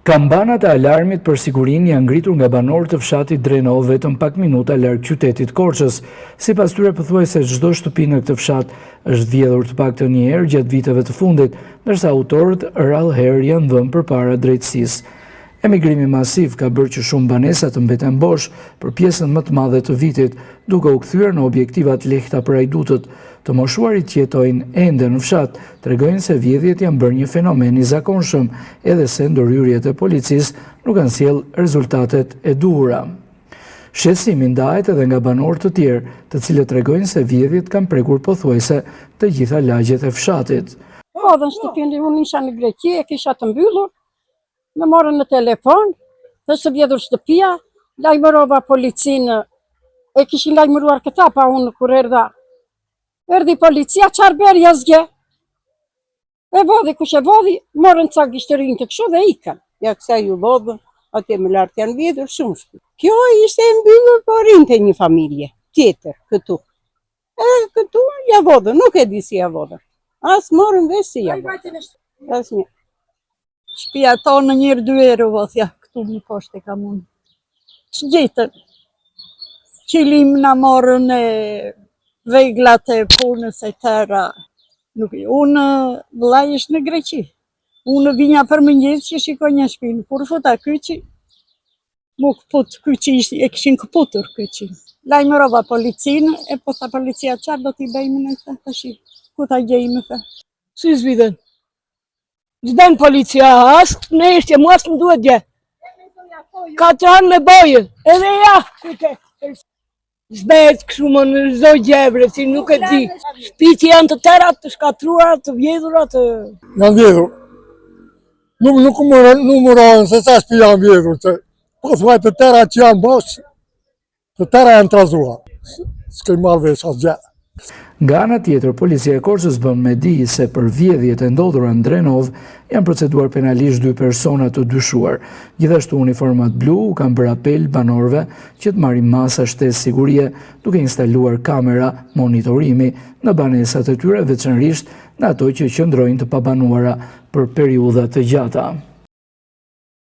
Kambanat e alarmit për sigurinë janë ngritur nga banorë të fshatit Drenovë vetëm pak minuta larg qytetit të Korçës. Sipas tyre pothuajse çdo shtëpi në këtë fshat është vjedhur të paktën një herë gjatë viteve të fundit, ndërsa autorët rrallëherë janë vënë përpara drejtësisë. Emigrimi masiv ka bërë që shumë banesa të mbeten bosh për pjesën më të madhe të vitit, duke u kthyer në objektiva të lehta për hajdutët. Të moshuarit që jetojnë ende në fshat, tregojnë se vjedhjet janë bërë një fenomen i zakonshëm, edhe se ndërhyrjet e policisë nuk kanë sjellë rezultatet e duhura. Shqetësimi ndahet edhe nga banorë të tjerë, të cilët tregojnë se vjedhjet kanë prekur pothuajse të gjitha lagjet e fshatit. Vodhën shtëpinë, unë isha në Greqi, e kisha të mbyllur, Më morën në telefon, dhe është vjedhur shtëpia, lajmërova policinë, e kishin lajmëruar këta, pa unë kur erdha. Erdhi policia, çfarë bëri asgjë. E vodhi, kush e vodhi, morën ca gishtërinj të kështu dhe ikën. Ja kësaj iu vodhën, atje më lart janë vjedhur shumë shtëpi. Kjo ishte e mbyllur, po rrinte një familje tjetër këtu. E këtu ia vodhën, nuk e di si ia vodhën. As morëm vesh si ia vodhën. Asnjë. Shpia tonë një herë dy herë u vodh, ja, këtu më poshtë e kam unë. Ç'gjetën? Qilim na morën e veglat e punës e tëra. Nuk, unë, vëllai është në Greqi. Unë vinja për mëngjes që shikonja shpinë. Kur futa kyçin, m'u këput kyçi, ishte, e kishin këputur kyçin. Lajmërova policinë, e po tha policia, çfarë do t'i bëjmë ne, tha, tashi, ku ta gjejmë, tha. Si s'vidhen? S'ben policia, as në ishtje, mua s'më duhet gjë. Ka të me bojë, edhe ja, kujte. S'behet kështu më në çdo gjë, bre, si nuk e di. Shpitë janë të tëra, të shkatërruara, të vjedhura, të... Janë vjedhur. Nuk, nuk numërohen se sa shpi janë vjedhur, që pothuaj të tëra që janë bosh, Të tëra janë trazuar, s'kemi marrë vesh asgjë. Nga ana tjetër, Policia e Korçës bën me dije se për vjedhjet e ndodhura në Drenovë janë proceduar penalisht dy persona të dyshuar. Gjithashtu uniformat blu u kanë bërë apel banorëve që të marrin masa shtesë sigurie duke instaluar kamera monitorimi në banesat e tyre, veçanërisht në ato që qëndrojnë të pabanuara për periudha të gjata.